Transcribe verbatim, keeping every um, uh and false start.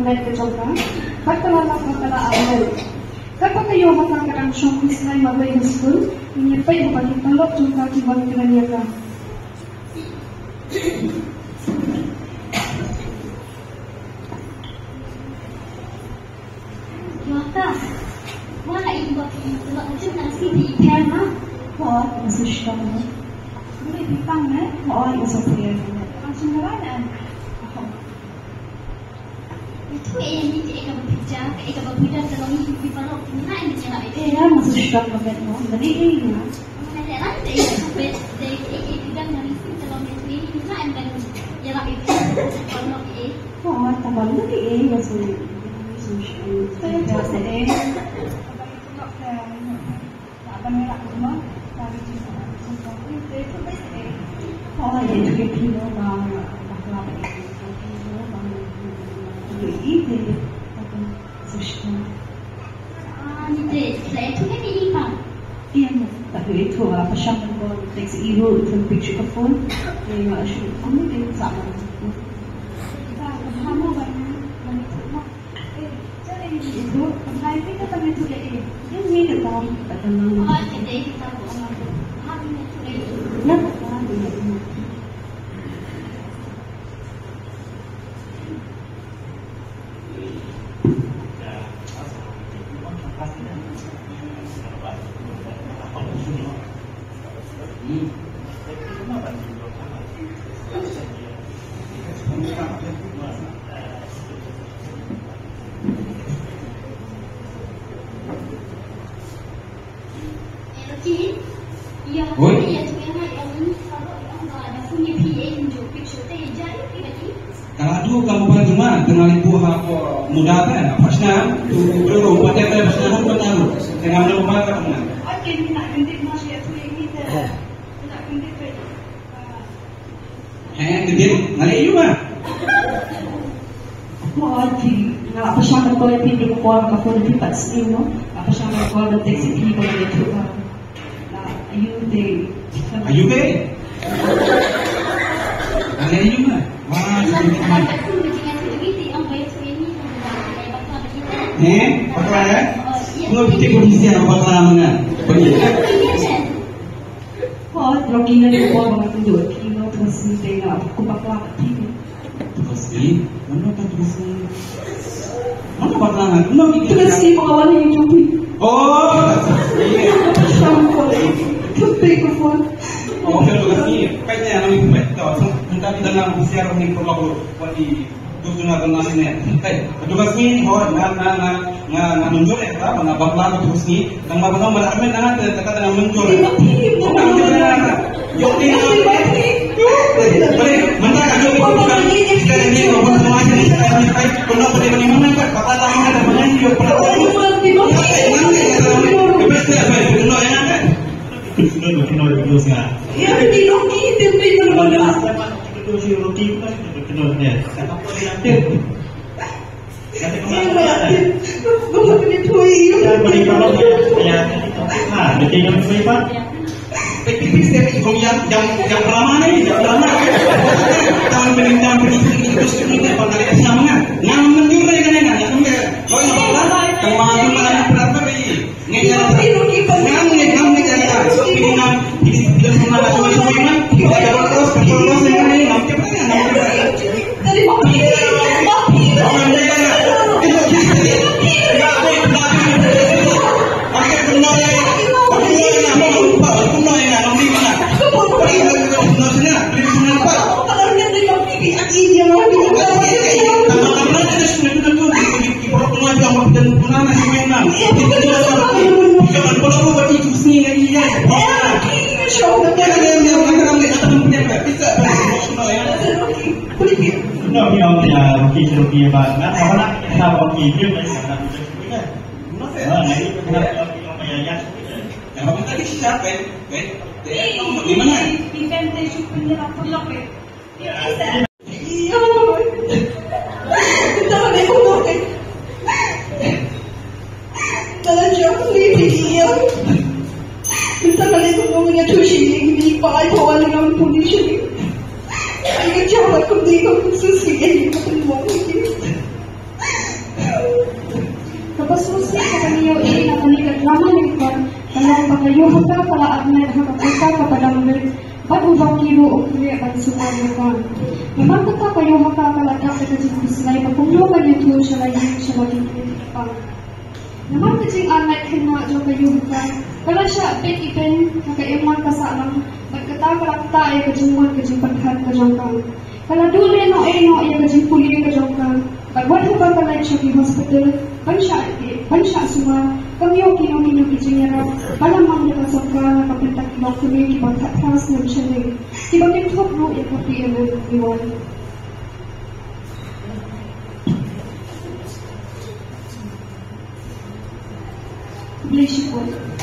Ka jong ka, bad ka la lap bad ka la ap. Katba ka ïoh ba ka dang shong khuslai marwei ha skul, ngin ïa peit haba ki paralok jong ka ki wan kren ïa ka. Ïa ka. Wah, i ba ki paralok jong ka si ki pher na. Hooid, nga sngewsih. Mut ïa phi pang ne? Hooid, nga sngewsih. Pang sngewsih ne? Itu eh ni ke ka berpijak, eh ka berpijak kalau ni di parok ni nak ni nak eh. Eh, ya, masih suka banget, no. Jadi ini, ya. Mana dia lah, dia itu bet, dia eh eh tidak dari itu kalau ni ni ni nak dan ya lah itu kalau eh. Oh, tambah lagi eh, masih. Saya tak eh. Oi. Ka la duh ka mobile jong nga, tang nga leit buh ha ko muda te, ha Pashna, tu tu tu, pa te te Pashna tu, pa taru. Tang nga leit buh ka mobile. Heh, ka dei, nga leh aïu ma? Ko ki, nga la pynshai ban call ïa phi, ki por ka phone phi pat sniew, no? Nga la pynshai ban call ban text ïa phi, ba nga leh aïu ma? Nga leh aïu te? Aïu te? Nga leh aïu ma? Wah, ka dei ma. Heh, bakla eh? Ko phi te ko phi sian bakla ma nga. Phi. Ko, Rocky, nga dei por ba nga kynduh ïa phi, no, trust me, te nga, ko bakla bad phi. Trust me? Mano ka trust me? Mano bakla nga? Mano ki trust me ba nga wan ïa phi? Oh, trust me. Sham ko. Trust me ko phone. Oh, trust me. Peit ne, ano ni peit to. Nta bi dang nga siar ni ko lo ko. Wat i Duk juna dang nang ne. Hei, duk ka sngi, ho, nga, nga, nga, nga, nga mynjur eh, ba, nga bakla ka duk sngi. Nang ba, ba, ba, ba, nga mynjur eh. Nga mynjur eh. Yok ni, nga mynjur eh. Balik, mentang ka yok ni, bukan. Sekarang ni, bukan sama aja ni, sekarang ni, baik. Kena balik, balik, mana, Pak? Bakla, mana, mana, mana, yok, pernah. Ya, ini Rocky, tempe, mana, mana. Rocky, bukan, bukan, bukan. Ka mane ka, ka long ba ka Ïohaka ka la admit ha ka pyrta kaba dang rit bad u Rocky ruh u khreh ban sumar ïa ka. Namar kata ka Ïohaka ka la dap da ka jingkhuslai ba kumno kan ïathuh sha la ïing sha la ki kmie ki kpa. Namar ka jingarnait khynnah jong ka Ïohaka ka la shah bit ibeiñ ha ka imlang ka sahlang bad kata ka la ktah ïa ka jingmut ka jingpyrkhat ka jong ka. Ka la duh lehnohei noh ïa ka jingpule ka jong ka bad wat haba ka leit sha ki hospital ban shah ban shah sumar, kam ïoh kino kino ki jingïarap ba la mang da ka sorkar na ka bynta ki longkmie kiba khatphra snem shane kiba kynthup ruh ïa ka P M M Y. Khublei shibun.